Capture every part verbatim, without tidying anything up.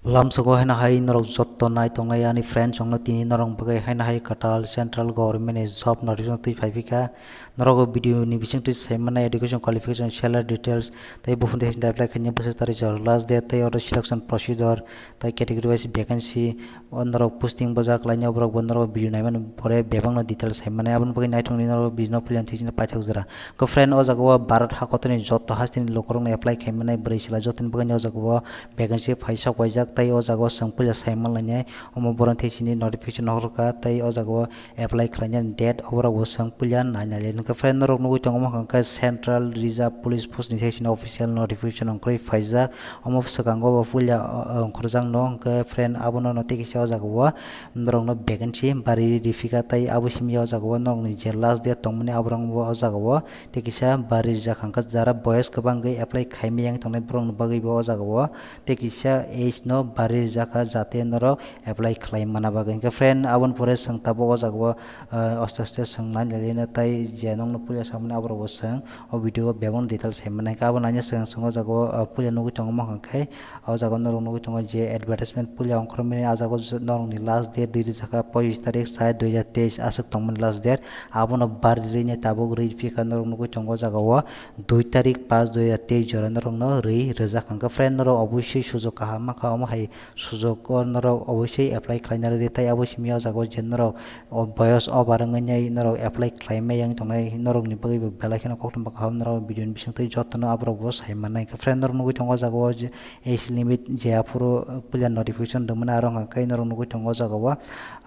Lamsogo haino hai norok jotto nai tongnai ani friends rokno tini norok bagwi haino hai kwtal central government ni job notification twi phai phika. Norok o video ni bisingtwi sai mannai education qualification, salary details, tei buphang tei apply khaina bwswk tarikh jora last date, tei oro selection procedure, tei category wise vacancy, o norok posting bwjak lainai, borok bo norok video naimani pore bebakno details sai mannai. Aboni bagwi naithokni norok video no puila thwijleni paithak jora. Khe friend, o jaga o Bharat hakotorni joto hasteni lukurokno apply khai mannai, bwrwi chwla jotoni bagwi o jaga o vacancy phai sok paijak, tei o jaga o chwng puila sai manlainai, omo borok thwijleni notification hor kha, tei o jaga o apply khlainani date oborok bo chwng puila nai nai lai. Hwnkhe friend, norok nugwi tongo wngkha khe Central Reserve Police Force ni thwijleni official notification ongkhorwi phaijak, omo swkango bo puila, o, ongkhorjakno. Hwnkhe friend, abono no tei kisa o jaga o norokno vacancy bari riphika, tei abo simi o jaga o norokni je last date tongmani aborok bo o jaga o tei kisa bari rijak hwnkha, jara boyos kwbang wngwi apply khaimaya wng tongnai borokni bagwi bo o jaga o tei kisa age no bari rijak kha, jate norok apply khlai mana bagwi. Hwnkhe friend, aboni pore chwng tabuk o jaga o, ah, aste aste chwng nai nai lino, tei je nokno puila samani aborok bo chwng o video o bebakno details sai mannai. Hwnkhe abo naina chwng chwng o jaga o, ah, puila nugwi tongo, wngkha khe o jaga o norok nugwi tongo je advertisement puila ongkhormani, ah jaga o norokni last date dui rijak kha pochis tarik char dui hajar teis aswk tongmani last date. Abono bari rwini tabuk rwi phika norok nugwi tongo o jaga o dui tarik pas dui hajar teis jora norokno rwi rijak. Hwnkhe friend, norok obosoi sujok kaham mankha, omo hai sujok o norok obosoi apply khlaina rwdi, tei abo simi o jaga o je norok o boyos over wngwi norok apply khlaimaya wng tongnai, norokni bagwi bo belai kheno koktwma kaham. Norok video ni bisingtwi jotono aborok bo sai mannai. Hwnkhe friend, norok nugwi tongo o jaga o je age limit je aphuru puila notification rwmani, aro hwnkha khe norok nugwi tongo o jaga o,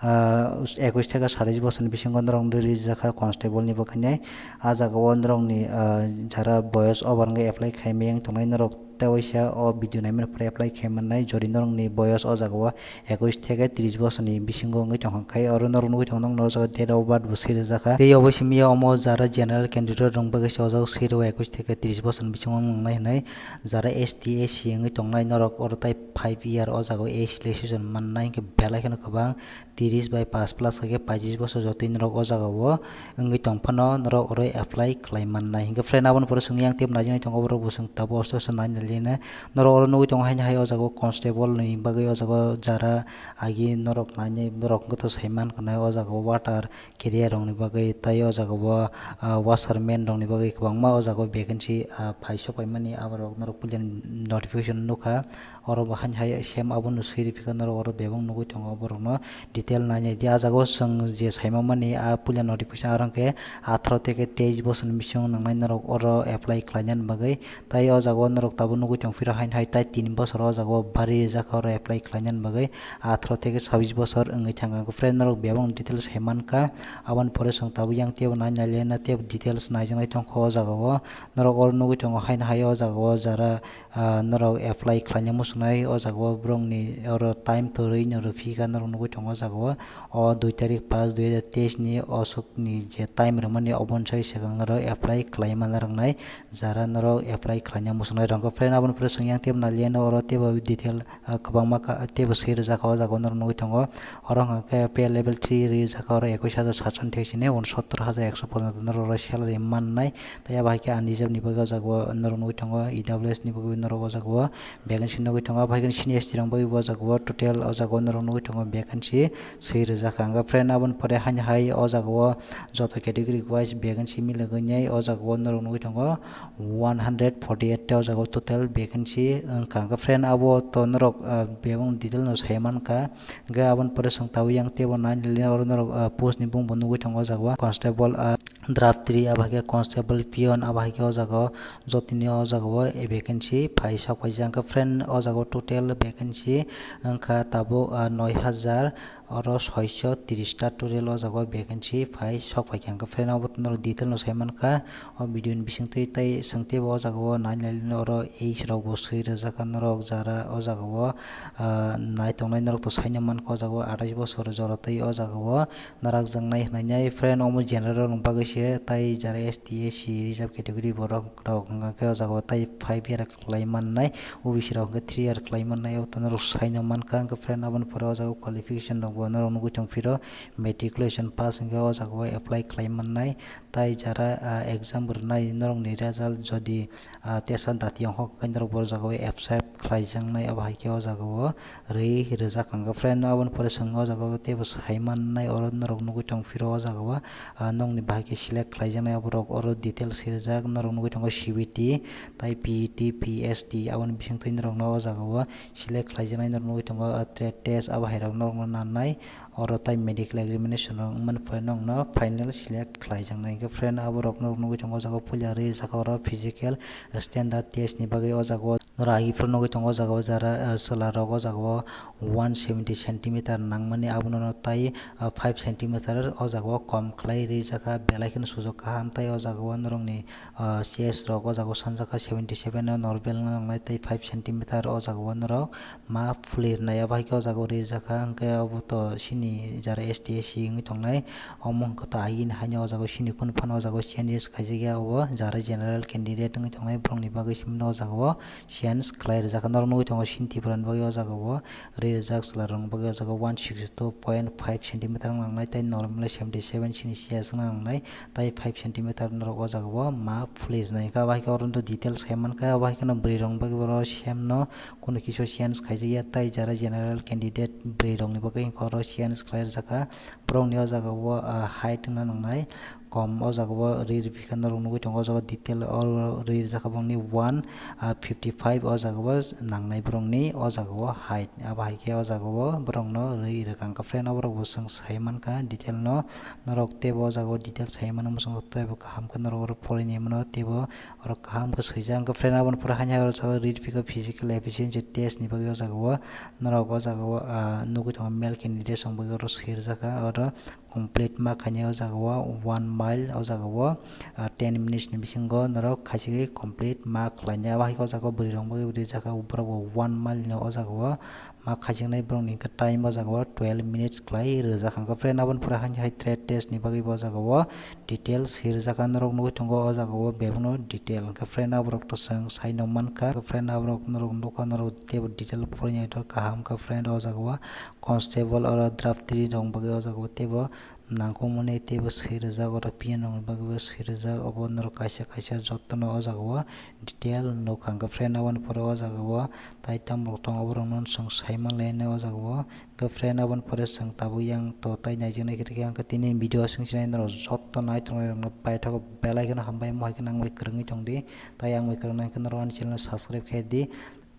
ah, ekush theke satais bosor ni bisingo norok rwi rijak kha constable ni bo khainai. Ah jaga o norokni, ah, jara boyos over wngwi apply khaimaya wng tongnai, norok tei waisa o video naimani pore apply khai mannai. Jodi norokni boyos o jaga o ekush theke tris bosorni bisingo wngwi tongkha, khai oro norok nugwi tongo, norok o jaga date of birth bo swi rijak kha. Tei obo simi ya omo jara general candidate rok bagwi se o jaga swi rwo ekush theke tris bosorni bisingo wng nangnai hinwi. Jara S T, S C wngwi tongnai, norok oro tai five year o jaga o age relaxation mannai, hwnkhe belai kheno kwbang, tris bai pas plus khe paitris bosor jotoni norok o jaga o wngwi tong phano norok oro apply khlai mannai. Hwnkhe friend, aboni pore chwng yang tei naijagwi tongo, borok bo chwng tabuk osto osto nai nai lino. Norok oro nugwi tongo haino hai o jaga o constable ni bagwi o jaga o jara agi norok nainai, borok wngkha to sai mankha nai o jaga o water carrier rokni bagwi, tei o jaga o, ah, washerman rokni bagwi kwbangma o jaga o vacancy, ah, phai sok paimani, aborok norok puila notification nukha. Oro bo haino hai same abono swi rwphikha, norok oro bebak nugwi tongo borokno detail nainai di. Ah jaga o chwng je saima mani, ah puila notification, aro hwnkhe atharo theke teis bosorni bisingo nangnai norok oro apply khlainani bagwi. Tai o jaga o norok tabuk nugwi tong phiro haino hai tai tin bosor o jaga o bari rijak kha oro apply khlainani bagwi, atharo theke sabis bosor wngwi thangkha. Friend, norok bebak details hai mankha, aboni pore chwng tabuk yang teibo nai nai lena teibo details naijaknai tongkha o jaga o. Norok oro nugwi tongo haino hai o jaga o jara, ah, norok apply khlaina muchungnai o jaga o borokni oro time to rwino rwphikha norok nugwi tongo o jaga o. O dui tarik pas dui hajar teis ni osokni je time rwmani oboni sai swkang norok apply khlai manna rwngnai. Jara norok apply khlaina muchungnai rwngkha. Friend, aboni pore chwng yang teibo nai leno oro teibo detail, ah, kwbangma ka-, teibo swi rwjak kha o jaga o norok nugwi tongo. Oro hwnkha khe pay level three rijak kha oro ekush hajar satshoni thek sini unsottor hajar ekso porjonto norok oro salary mannai. Tei abo hai khe unreserved ni bagwi o jaga o norok nugwi tongo, E W S ni bagwi norok o jaga o vacancy nugwi tongo. Abo hai khe senior S T rok bagwi bo o jaga o total o jaga o norok nugwi tongo vacancy swi rwjak kha. Hwnkhe friend, aboni pore haino hai o jaga o joto category wise vacancy milogwi nai o jaga o norok nugwi tongo one hundred forty eight ta o jaga o total vacancy wngkha. Hwnkhe friend, abo to norok, ah, bebak detail no sai mankha. Hwnkhe aboni pore chwng tabuk yang teibo nai nai oro norok, ah, post ni bumung bo nugwi tongo o jaga o constable, ah, draft three, abo hai khe constable peon, abo hai khe o jaga o jotoni o jaga o vacancy phai sok paijak. Hwnkhe friend, o jaga o total vacancy wngkha tabuk, ah, noi hajar oro soiso tris ta total o jaga o vacancy phai sok paikha. Hwnkhe friend, abo to norok detail no sai mankha o video ni bisingtwi, tei chwng teibo o jaga o nai nai oro age rok bo swi rwjak kha norok jara o jaga o, ah, nai tongnai norok to saino mankha o jaga o athais bosor jora tei o jaga o narakjaknai hwnwi. Friend, omo general rokni bagwi se, tai jara S T, S C reserve category borok rok hwnkha khe o jaga o tai five year khlai mannai, O B C rok hwnkhe three year khlai mannai, o to norok saino mankha. Hwnkhe friend, aboni pore o jaga o qualification rok bo Norok nugwi tong phiro matriculation pass hwnkhe o jaga o apply khlai mannai. Tai jara, ah, exam rwnai norokni result jodi, ah, tesa dati ongkha khe norok bo jaga o accept khlaijaknai, abo hai khe o jaga o rwi rwjak ang kha. Friend, aboni pore chwng o jaga o teibo sai mannai, oro norok nugwi tong phiro o jaga o, ah, nokni bahai khe select khlaijaknai, aborok oro details swijak norok nugwi tongo C B T, tai P E T, P S T, aboni bisingtwi norokno o jaga o select khlaijaknai norok nugwi tongo, ah, trade test abo hai rok norokno nannai. Oro tai medical examination rok wngmani pore norokno final select khlaijaknai. Hwnkhe friend, aborok norok nugwi tongo o jaga o puila rwi rwjak oro physical standard test ni bagwi o jaga o norok agi phuru nugwi tongo o jaga o jara, ah, chwla rok o jaga o one seventy centimeter nangmani, abono tai, ah, five centimeter o jaga o kom khlai rwi rwjak kha, belai kheno sujok kaham. Tai o jaga o norokni, ah, chest rok o jaga o sanjak kha seventy seven o normal wngna nangnai, tei five centimeter o jaga o norok ma phulirnai, abo hai khe o jaga o rijak kha. Hwnkhe obo to chini jara S T S C wngwi tongnai, omo hwnkhe to agini haino o jaga o chini kunu phano o jaga o changes khaijak ya, obo jara general candidate wngwi tongnai, borokni bagwi simi no o jaga o change khlai rijak kha. Norok nugwi tongo chini Tripura ni bagwi o jaga o ri rijak chwla rokni bagwi o jaga o one sixty two point five centimeter wng nangnai, tei normal seventy seven chini chest wng nangnai, tei five centimeter norok o jaga o ma phulirnai. Abo hai khe oro details khai mankha, abo hai kheno bwrwi rokni bagwi oro same no kunu kisa change khaijak ya, tai jara general candidate bwrwi rokni bagwi hwnkhe oro change khlai rwjak kha. Borokni o jaga o, ah, height wngna nangnai kom, o jaga o ri rwphi kha norok nugwi tongo o jaga o detail all ri rwjak kha bongni one, ah, fifty five o jaga o nangnai borokni o jaga o height. Abo hai khe o jaga o borokno ri rwkha. Hwnkhe friend, oborok bo chwng sai mankha detail no, norok teibo o jaga o detail sai mano, mwswk teibo kaham khe norok oro porinai mano, teibo oro kaham khe swijak. Hwnkhe friend, aboni pore haino oro jaga o ri rwphi kha physical efficiency test ni bagwi o jaga o norok o jaga o, ah, nugwi tongo male candidate rok bagwi oro swi rwjak kha, oro complete ma khainai o jaga o one mile o jaga o, ah, ten minutes ni bisingo norok khaisigwi complete ma khlainai. Abo hai khe o jaga o bwrwi rok bagwi rijak kha, borok bo one mile ni o jaga o ma khaijaknai borokni hwnkhe time o jaga o twelve minutes khlai rwjak kha. Hwnkhe friend, aboni pore haino hai trade test ni bagwi bo o jaga o details swi rwjak kha, norok nugwi tongo o jaga o bebakno detail. Hwnkhe friend, aborok to chwng sai no mankha. Hwnkhe friend, aborok norok nukha, norok teibo detail porinai to kaham kha friend. O jaga o constable oro draft three rok bagwi o jaga o teibo nangkukmani teibo swi rwjak, oro P N rokni bagwibo swi rwjak. Obo norok kaisa kaisa jotono o jaga o detail nukha. Hwnkhe friend, aboni pore o jaga o tai tamo rok tongo, oborokno chwng sai manlainai o jaga o. Hwnkhe friend, aboni pore chwng tabuk yang to tai naijaknai khe rikha. Hwnkhe tini video aswk sinai norok joto naithoknai rokno paithago belai kheno hambai, omo hai khe nang bai kwrwngwi tongdi. Tai ang bai kwrwngna hwnkhe norok ani channel no subscribe khaidi.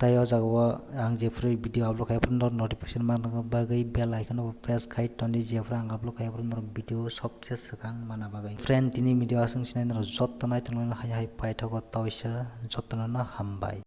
Tai o jaga o ang jephru video upload khai phuru norok notification manna bagwi bell icon o press khai tondi, jephru ang upload khai phuru norok video sobse swkang manna bagwi. Friend, tini video aswk sinai norok joto naithoknai hai hai paithago, toisa jotono no hambai.